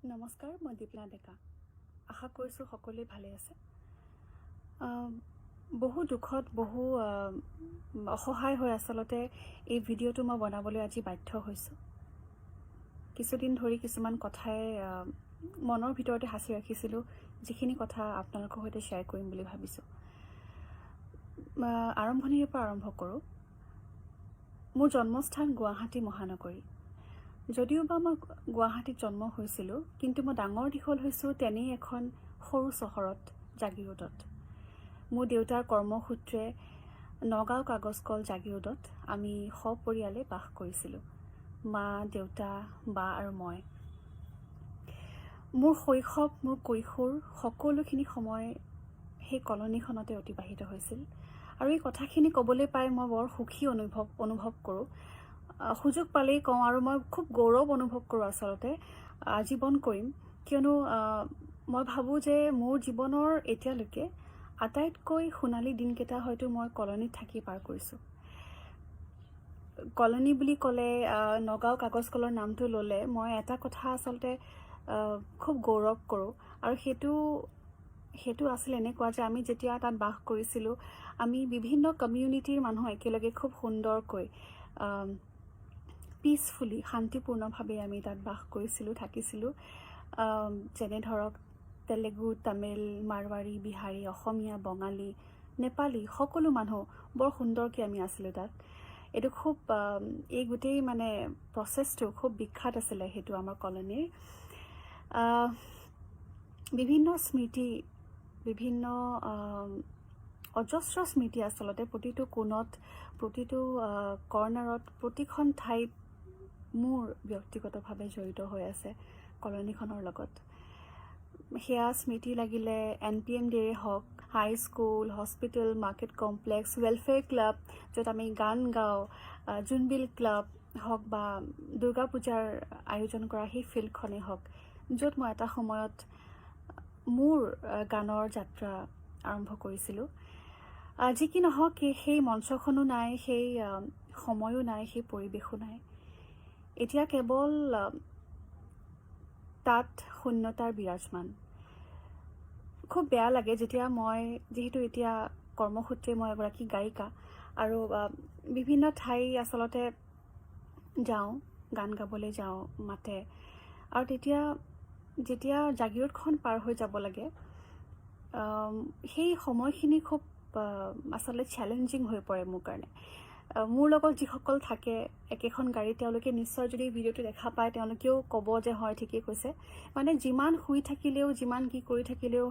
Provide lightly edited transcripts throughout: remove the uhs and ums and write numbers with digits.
নমস্কাৰ, মই দীপনা ডেকা। আশা কৰিছোঁ সকলোৱে ভালে আছে। বহু দুখত, বহু অসহায় হৈ আচলতে এই ভিডিঅ'টো মই বনাবলৈ আজি বাধ্য হৈছোঁ। কিছুদিন ধৰি কিছুমান কথাই মনৰ ভিতৰতে সাঁচি ৰাখিছিলোঁ, যিখিনি কথা আপোনালোকৰ সৈতে শ্বেয়াৰ কৰিম বুলি ভাবিছোঁ। আৰম্ভণিৰে পৰা আৰম্ভ কৰোঁ। মোৰ জন্মস্থান গুৱাহাটী মহানগৰী। যদিওবা মই গুৱাহাটীত জন্ম হৈছিলোঁ, কিন্তু মই ডাঙৰ দীঘল হৈছোঁ তেনেই এখন সৰু চহৰত, জাগিৰোডত। মোৰ দেউতাৰ কৰ্মসূত্ৰে নগাঁও কাগজ কল জাগিৰোডত আমি সপৰিয়ালে বাস কৰিছিলোঁ, মা, দেউতা, বা আৰু মই। মোৰ শৈশৱ, মোৰ কৈশোৰ সকলোখিনি সময় সেই কলনীখনতে অতিবাহিত হৈছিল আৰু এই কথাখিনি ক'বলৈ পাই মই বৰ সুখী অনুভৱ কৰোঁ। সুযোগ পালেই কওঁ আৰু মই খুব গৌৰৱ অনুভৱ কৰোঁ আচলতে, আজীৱন কৰিম, কিয়নো মই ভাবোঁ যে মোৰ জীৱনৰ এতিয়ালৈকে আটাইতকৈ সোণালী দিনকেইটা হয়তো মই কলনীত থাকি পাৰ কৰিছোঁ। কলনী বুলি ক'লে, নগাঁও কাগজ কলৰ নামটো ল'লে মই এটা কথা আচলতে খুব গৌৰৱ কৰোঁ আৰু সেইটো আছিল এনেকুৱা যে আমি যেতিয়া তাত বাস কৰিছিলোঁ, আমি বিভিন্ন কমিউনিটিৰ মানুহ একেলগে খুব সুন্দৰকৈ, পিচফুলি, শান্তিপূৰ্ণভাৱে আমি তাত বাস কৰিছিলোঁ, থাকিছিলোঁ। যেনে ধৰক তেলেগু, তামিল, মাৰৱাৰী, বিহাৰী, অসমীয়া, বঙালী, নেপালী সকলো মানুহ বৰ সুন্দৰকৈ আমি আছিলোঁ তাত। এইটো খুব এই গোটেই মানে প্ৰচেছটো খুব বিখ্যাত আছিলে সেইটো আমাৰ কলনীৰ। বিভিন্ন স্মৃতি, বিভিন্ন অজস্ৰ স্মৃতি আচলতে প্ৰতিটো কোণত, প্ৰতিটো কৰ্ণাৰত, প্ৰতিখন ঠাইত মোৰ ব্যক্তিগতভাৱে জড়িত হৈ আছে কলনীখনৰ লগত। সেয়া স্মৃতি লাগিলে এনপিএম ডেৰে হওক, high school, hospital, market complex, welfare club য'ত আমি গান গাওঁ, জোনবিল ক্লাব হওক বা দুৰ্গা পূজাৰ আয়োজন কৰা সেই ফিল্ডখনেই হওক, য'ত মই এটা সময়ত মোৰ গানৰ যাত্ৰা আৰম্ভ কৰিছিলোঁ। যি কি নহওক, সেই মঞ্চখনো নাই, সেই সময়ো নাই, সেই পৰিৱেশো নাই। এতিয়া কেৱল তাত শূন্যতাৰ বিৰাজমান। খুব বেয়া লাগে যেতিয়া মই, যিহেতু এতিয়া কৰ্মসূত্ৰে মই এগৰাকী গায়িকা আৰু বিভিন্ন ঠাই আচলতে যাওঁ, গান গাবলৈ যাওঁ, মাতে আৰু তেতিয়া যেতিয়া জাগিৰোডখন পাৰ হৈ যাব লাগে, সেই সময়খিনি খুব আচলতে চেলেঞ্জিং হৈ পৰে মোৰ কাৰণে। মোৰ লগত যিসকল থাকে একেখন গাড়ীত, তেওঁলোকে নিশ্চয় যদি ভিডিঅ'টো দেখা পায়, তেওঁলোকেও ক'ব যে হয়, ঠিকেই কৈছে। মানে যিমান শুই থাকিলেও, যিমান কি কৰি থাকিলেও,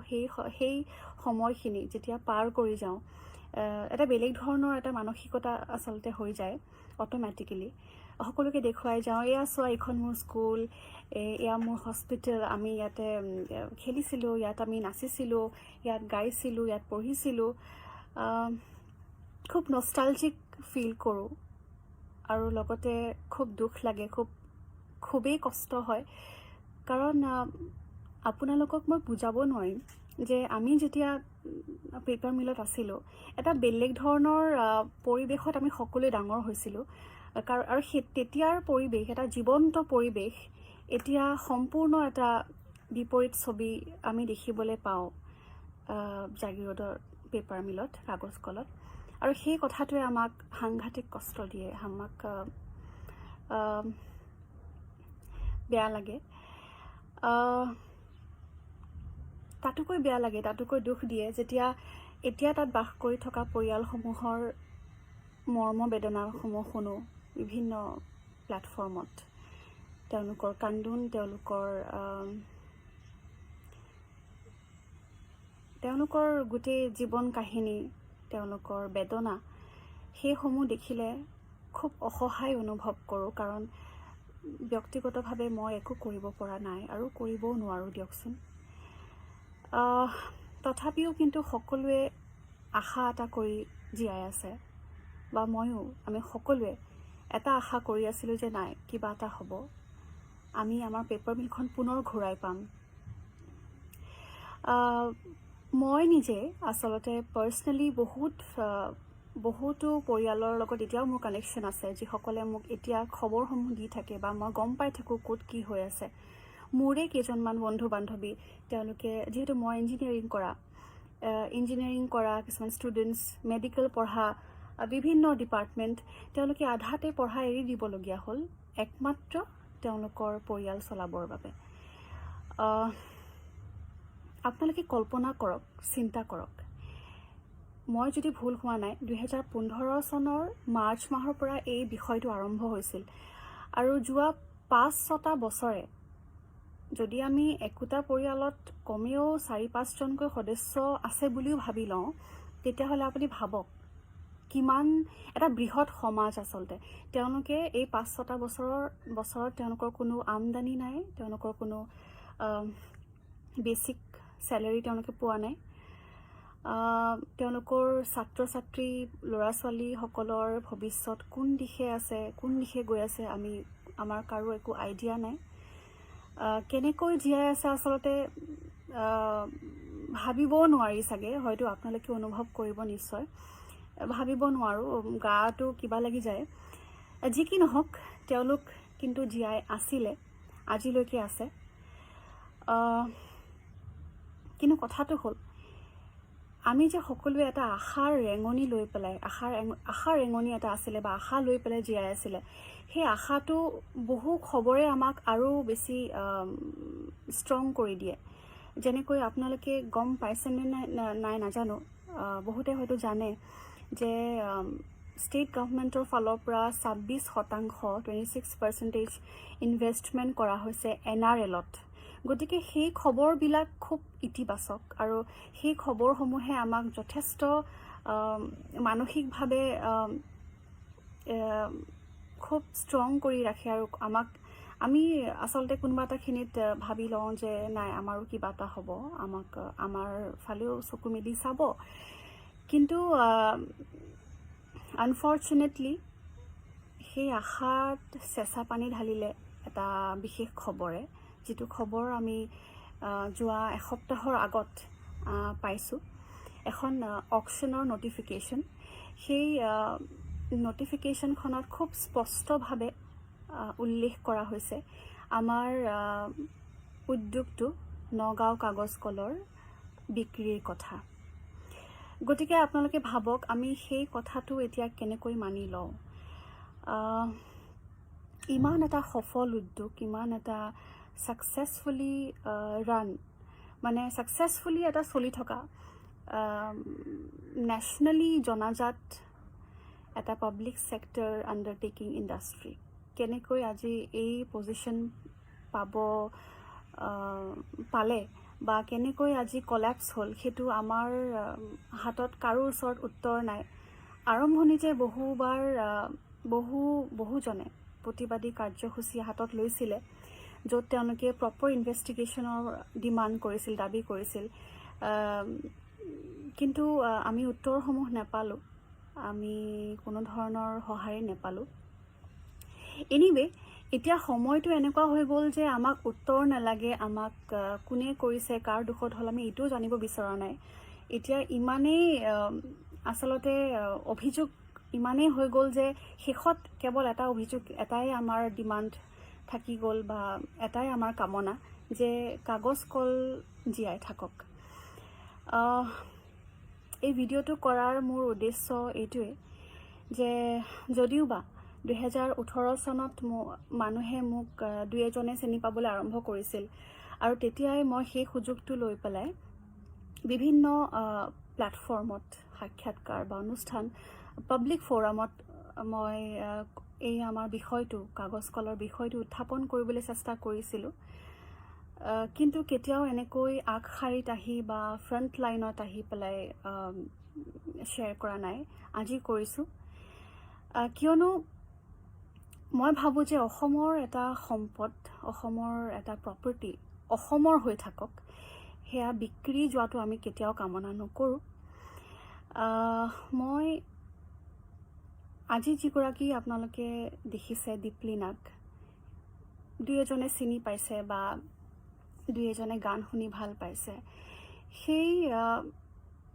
সেই সময়খিনি যেতিয়া পাৰ কৰি যাওঁ, এটা বেলেগ ধৰণৰ এটা মানসিকতা আচলতে হৈ যায় অট'মেটিকেলি। সকলোকে দেখুৱাই যাওঁ, এয়া চোৱা, এইখন মোৰ স্কুল, এয়া মোৰ হস্পিটেল, আমি ইয়াতে খেলিছিলোঁ, ইয়াত আমি নাচিছিলোঁ, ইয়াত গাইছিলোঁ, ইয়াত পঢ়িছিলোঁ। খুব নষ্টালজিক ফিল কৰোঁ আৰু লগতে খুব দুখ লাগে, খুবেই কষ্ট হয়, কাৰণ আপোনালোকক মই বুজাব নোৱাৰিম যে আমি যেতিয়া পেপাৰ মিলত আছিলোঁ, এটা বেলেগ ধৰণৰ পৰিৱেশত আমি সকলোৱে ডাঙৰ হৈছিলোঁ। কাৰণ আৰু সেই তেতিয়াৰ পৰিৱেশ, এটা জীৱন্ত পৰিৱেশ, এতিয়া সম্পূৰ্ণ এটা বিপৰীত ছবি আমি দেখিবলৈ পাওঁ জাগিৰোডৰ পেপাৰ মিলত, কাগজ কলত। আৰু সেই কথাটোৱে আমাক সাংঘাতিক কষ্ট দিয়ে, আমাক বেয়া লাগে। তাতোকৈ বেয়া লাগে, তাতোকৈ দুখ দিয়ে যেতিয়া এতিয়া তাত বাস কৰি থকা পৰিয়ালসমূহৰ মৰ্ম বেদনাসমূহ শুনো বিভিন্ন প্লেটফৰ্মত। তেওঁলোকৰ কান্দোন, তেওঁলোকৰ গোটেই জীৱন কাহিনী, তেওঁলোকৰ বেদনা, সেইসমূহ দেখিলে খুব অসহায় অনুভৱ কৰোঁ, কাৰণ ব্যক্তিগতভাৱে মই একো কৰিব পৰা নাই আৰু কৰিবও নোৱাৰোঁ দিয়কচোন। তথাপিও কিন্তু সকলোৱে আশা এটা কৰি জীয়াই আছে বা ময়ো, আমি সকলোৱে এটা আশা কৰি আছিলোঁ যে নাই, কিবা এটা হ'ব, আমি আমাৰ পেপাৰ মিলখন পুনৰ ঘূৰাই পাম। মই নিজে আচলতে পাৰ্চনেলি বহুতো পৰিয়ালৰ লগত এতিয়াও মোৰ কানেকশ্যন আছে, যিসকলে মোক এতিয়া খবৰসমূহ দি থাকে বা মই গম পাই থাকোঁ ক'ত কি হৈ আছে। মোৰে কেইজনমান বন্ধু বান্ধৱী, তেওঁলোকে যিহেতু মই ইঞ্জিনিয়াৰিং কৰা কিছুমান ষ্টুডেণ্টছ, মেডিকেল পঢ়া, বিভিন্ন ডিপাৰ্টমেণ্ট, তেওঁলোকে আধাতে পঢ়া এৰি দিবলগীয়া হ'ল একমাত্ৰ তেওঁলোকৰ পৰিয়াল চলাবৰ বাবে। আপোনালোকে কল্পনা কৰক, চিন্তা কৰক, মই যদি ভুল হোৱা নাই, 2015 চনৰ মাৰ্চ মাহৰ পৰা এই বিষয়টো আৰম্ভ হৈছিল আৰু যোৱা 5-6টা বছৰে যদি আমি একোটা পৰিয়ালত কমেও চাৰি পাঁচজনকৈ সদস্য আছে বুলিও ভাবি লওঁ, তেতিয়াহ'লে আপুনি ভাবক কিমান এটা বৃহৎ সমাজ। আচলতে তেওঁলোকে এই 5-6টা বছৰত তেওঁলোকৰ কোনো আমদানি নাই, তেওঁলোকৰ কোনো বেচিক চেলেৰি তেওঁলোকে পোৱা নাই। তেওঁলোকৰ ছাত্ৰ ছাত্ৰী, ল'ৰা ছোৱালীসকলৰ ভৱিষ্যত কোন দিশে আছে, কোন দিশে গৈ আছে, আমাৰ কাৰো একো আইডিয়া নাই। কেনেকৈ জীয়াই আছে আচলতে ভাবিবও নোৱাৰি চাগে, হয়তো আপোনালোকে অনুভৱ কৰিব নিশ্চয়। ভাবিব নোৱাৰোঁ, গাটো কিবা লাগি যায়। যি কি নহওক, তেওঁলোক কিন্তু জীয়াই আছিলে, আজিলৈকে আছে। কিন্তু কথাটো হ'ল, আমি যে সকলোৱে এটা আশাৰ ৰেঙনি লৈ পেলাই, আশাৰ ৰেঙনি এটা আছিলে বা আশা লৈ পেলাই জীয়াই আছিলে, সেই আশাটো বহু খবৰে আমাক আৰু বেছি ষ্ট্ৰং কৰি দিয়ে। যেনেকৈ আপোনালোকে গম পাইছেনে নাই নাই নাজানো, বহুতে হয়তো জানে যে ষ্টেট গভমেণ্টৰ ফালৰ পৰা 26%, 26% ইনভেষ্টমেণ্ট কৰা হৈছে এনআৰএলত। গতিকে সেই খবৰবিলাক খুব ইতিবাচক আৰু সেই খবৰসমূহে আমাক যথেষ্ট মানসিকভাৱে খুব ষ্ট্ৰং কৰি ৰাখে আৰু আমি আচলতে কোনোবা এটাখিনিত ভাবি লওঁ যে নাই, আমাৰো কিবা এটা হ'ব, আমাৰ ফালেও চকু মেলি চাব। কিন্তু আনফৰ্চুনেটলি সেই আশাত চেঁচা পানী ঢালিলে এটা বিশেষ খবৰে, যিটো খবৰ আমি যোৱা এসপ্তাহৰ আগত পাইছোঁ, এখন অকশ্যনৰ নটিফিকেশ্যন। সেই নটিফিকেশ্যনখনত খুব স্পষ্টভাৱে উল্লেখ কৰা হৈছে আমাৰ উদ্যোগটো নগাঁও কাগজ কলৰ বিক্ৰীৰ কথা। গতিকে আপোনালোকে ভাবক, আমি সেই কথাটো এতিয়া কেনেকৈ মানি লওঁ? ইমান এটা সফল উদ্যোগ, ইমান এটা ছাকচেছফুলি ৰান, মানে ছাকচেছফুলি এটা চলি থকা, নেশ্যনেলি জনাজাত এটা পাব্লিক ছেক্টৰ আণ্ডাৰটেকিং ইণ্ডাষ্ট্ৰী কেনেকৈ আজি এই পজিশ্যন পাব পালে বা কেনেকৈ আজি কলেপছ হ'ল, সেইটো আমাৰ হাতত কাৰো ওচৰত উত্তৰ নাই। আৰম্ভণিতে বহুবাৰ বহু বহুজনে প্ৰতিবাদী কাৰ্যসূচী হাতত লৈছিলে, য'ত তেওঁলোকে প্ৰপাৰ ইনভেষ্টিগেশ্যনৰ ডিমাণ্ড কৰিছিল, দাবী কৰিছিল। কিন্তু আমি উত্তৰসমূহ নাপালোঁ, আমি কোনো ধৰণৰ সঁহাৰি নাপালোঁ। এনিৱে, এতিয়া সময়টো এনেকুৱা হৈ গ'ল যে আমাক উত্তৰ নালাগে, আমাক কোনে কৰিছে, কাৰ দোষত হ'ল, আমি এইটোও জানিব বিচৰা নাই। এতিয়া ইমানেই আচলতে অভিযোগ ইমানেই হৈ গ'ল যে শেষত কেৱল এটা অভিযোগ, এটাই আমাৰ ডিমাণ্ড থাকি গ'ল বা এটাই আমাৰ কামনা যে কাগজ কল জীয়াই থাকক। এই ভিডিঅ'টো কৰাৰ মোৰ উদ্দেশ্য এইটোৱে যে যদিওবা 2018 চনত মানুহে মোক দুই এজনে চিনি পাবলৈ আৰম্ভ কৰিছিল আৰু তেতিয়াই মই সেই সুযোগটো লৈ পেলাই বিভিন্ন প্লেটফৰ্মত সাক্ষাৎকাৰ বা অনুষ্ঠান, পাব্লিক ফ'ৰামত মই এই আমাৰ বিষয়টো, কাগজ কলৰ বিষয়টো উত্থাপন কৰিবলৈ চেষ্টা কৰিছিলোঁ। কিন্তু কেতিয়াও এনেকৈ আগশাৰীত আহি বা ফ্ৰণ্ট লাইনত আহি পেলাই শ্বেয়াৰ কৰা নাই। আজি কৰিছোঁ, কিয়নো মই ভাবোঁ যে অসমৰ এটা সম্পদ, অসমৰ এটা প্ৰপাৰ্টি অসমৰ হৈ থাকক, সেয়া বিক্ৰী যোৱাটো আমি কেতিয়াও কামনা নকৰোঁ। মই আজি যিগৰাকী আপোনালোকে দেখিছে, দীপলিনাক দুই এজনে চিনি পাইছে বা দুই এজনে গান শুনি ভাল পাইছে, সেই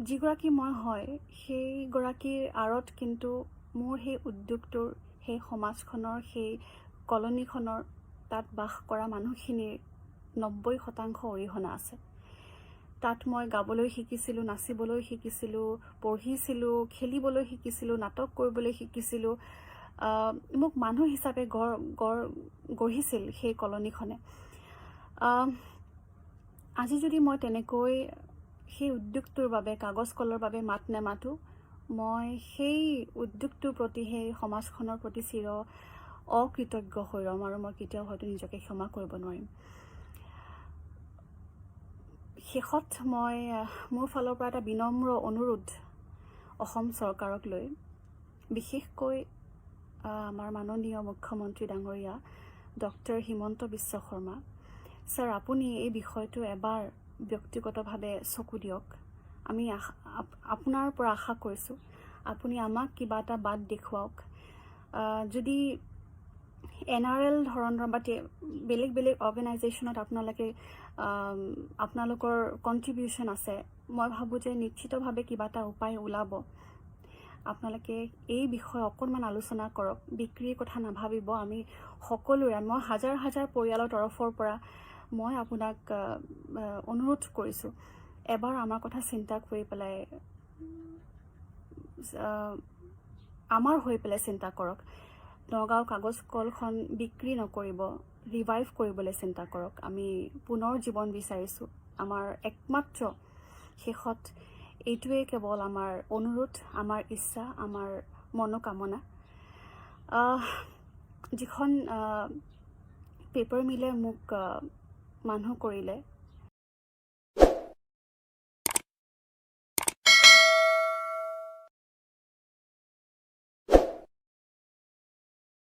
যিগৰাকী মই হয়, সেইগৰাকীৰ আঁৰত কিন্তু মোৰ সেই উদ্যোগটোৰ, সেই সমাজখনৰ, সেই কলনীখনৰ, তাত বাস কৰা মানুহখিনিৰ 90% অৰিহণা আছে। তাত মই গাবলৈ শিকিছিলোঁ, নাচিবলৈ শিকিছিলোঁ, পঢ়িছিলোঁ, খেলিবলৈ শিকিছিলোঁ, নাটক কৰিবলৈ শিকিছিলোঁ। মোক মানুহ হিচাপে গঢ় গঢ় গঢ়িছিল সেই কলনীখনে। আজি যদি মই তেনেকৈ সেই উদ্যোগটোৰ বাবে, কাগজ কলৰ বাবে মাত নেমাতোঁ, মই সেই উদ্যোগটোৰ প্ৰতি, সেই সমাজখনৰ প্ৰতি চিৰ অকৃতজ্ঞ হৈ ৰ'ম আৰু মই কেতিয়াও হয়তো নিজকে ক্ষমা কৰিব নোৱাৰিম। শেষত মই মোৰ ফালৰ পৰা এটা বিনম্ৰ অনুৰোধ অসম চৰকাৰক লৈ, বিশেষকৈ আমাৰ মাননীয় মুখ্যমন্ত্ৰী ডাঙৰীয়া ডক্টৰ হিমন্ত বিশ্ব শৰ্মা ছাৰ, আপুনি এই বিষয়টো এবাৰ ব্যক্তিগতভাৱে চকু দিয়ক। আমি আপোনাৰ পৰা আশা কৰিছোঁ, আপুনি আমাক কিবা এটা বাট দেখুৱাওক। যদি এনআৰএল ধৰণৰ বা বেলেগ বেলেগ অৰ্গেনাইজেশ্যনত আপোনালোকে আপোনালোকৰ কণ্ট্ৰিবিউশ্যন আছে, মই ভাবোঁ যে নিশ্চিতভাৱে কিবা এটা উপায় ওলাব। আপোনালোকে এই বিষয়ে অকণমান আলোচনা কৰক, বিক্ৰীৰ কথা নাভাবিব। আমি সকলোৰে, মই হাজাৰ হাজাৰ পৰিয়ালৰ তৰফৰ পৰা মই আপোনাক অনুৰোধ কৰিছোঁ, এবাৰ আমাৰ কথা চিন্তা কৰি পেলাই, আমাৰ হৈ পেলাই চিন্তা কৰক। নগাঁও কাগজ কলখন বিক্ৰী নকৰিব, ৰিভাইভ কৰিবলৈ চিন্তা কৰক। আমি পুনৰ জীৱন বিচাৰিছোঁ। আমাৰ একমাত্ৰ শেষত এইটোৱে কেৱল আমাৰ অনুৰোধ, আমাৰ ইচ্ছা, আমাৰ মনোকামনা। যিখন পেপাৰ মিলে মোক মানুহ কৰিলে